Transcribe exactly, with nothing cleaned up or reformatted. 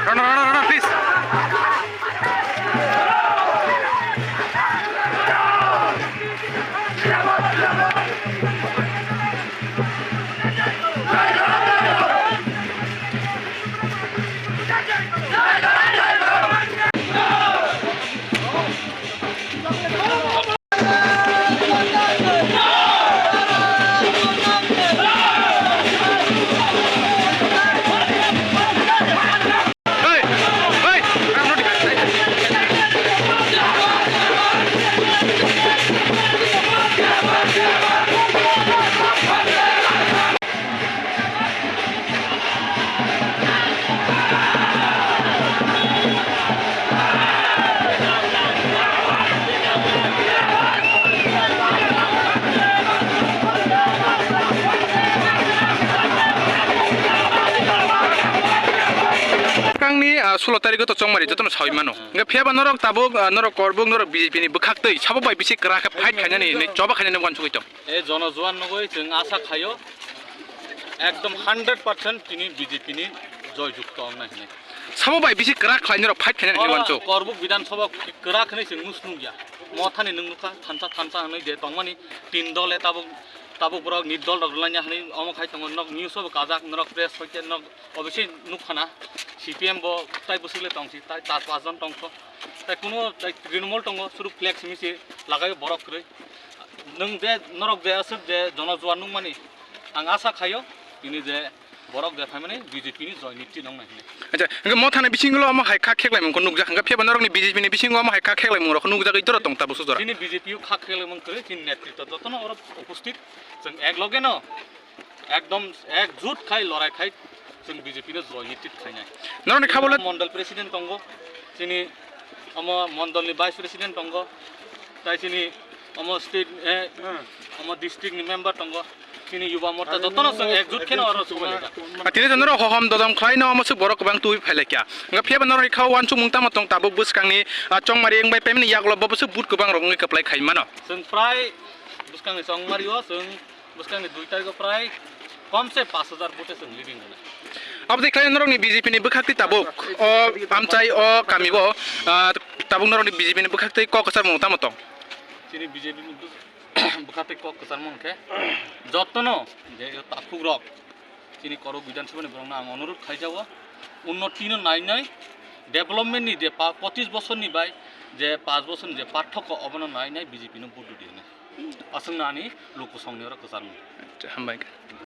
Rana, Rana, Rana, please. Bwskangni, ah, sulo tarigo to chongmari jotono sawi mano. Hwnkhe phiya ba norok tabuk, ah, norok Korbuk, norok B J P ni bwkhaktwi sabo bai bisi kwrak khe fight khainani, hinwi choba khainani wansugwi tong. E jono juan nugwi chwng asa khaio, ekdom hundred percent tini B J P ni joy jukto wngnai hinwi. Sabo bai bisi kwrak khlai norok fight khainani hinwi wansuk. Korbuk Bidhan Sabha kwrak hinwi chwng nus nukya. Mothani nwng nukha, thansa thansa hinwi je tongmani tin dole tabuk, tabuk borok nit dol rok rwlanya hinwi omo khai tongo, nok news o bo kajak, norok press hoite nok obviously nukha na, C P M bo tai bwswk le tongsi, tai char pas jon tongkho, tai kuno tai Trinamool tongo, suru flex misi lagai borok kwrwi. Nwng je, norok je aswk je jono juan nukmani, ang asa khaio, tini je borok je phaimani B J P ni joy niti nongnai hinwi. Acha, hwnkhe mothani bisingo omo hai kha kheklaimung khe nukjak, hwnkhe phiya ba norokni B J P ni bisingo omo hai kha kheklaimung rok nukjagwi doro tong tabuk sujora. Chini B J P o kha kheklaimung kwrwi, chini netritwa jotono oro uposthit, chwng ek loge no ekdom ekjut khai lorai khai chwng B J P no joy niti khainai. Norokni kha bole mondol president tongo, chini omo mondol ni vice president tongo, tai chini omo state, eh, omo district ni member tongo, chini Yuba Morcha jotono chwng ekjut kheno oro subai laijak. A, tini to norok hohom dodom khlaino omo swk borok kwbang tubui phailaikha. Hwnkhe phiya ba norokni kha o wansukmung tamo tong tabuk bwskangni, a, chongmari wngbai paimani yagulo bo bwswk vote kwbang rok wngwi kwplai khai mano. Chwng prai bwskangni chongmari o chwng bwskangni dui tarikh o prai komse pash hajar vote chwng leading rwnai. Aboni khlai norokni B J P ni bwkhaktwi tabuk o amchai o kami o, ah, tabuk norokni B J P ni bwkhaktwi kok kwcharmung tamo tong? Chini B J P ni bwk-, bwkhaktwi kok kwcharmung khe jotono je takhuk rok chini Korbuk Bidhan Sabha ni borokno ang onurodh khaijao, unnoti no nainai, development ni je pa-, pochis bosor ni bai je panch bosor ni je parthokko obono nainai B J P no vote rwdi hinwi. Aswkno ani lukusongni oro kwcharmung. Acha, hambai kha.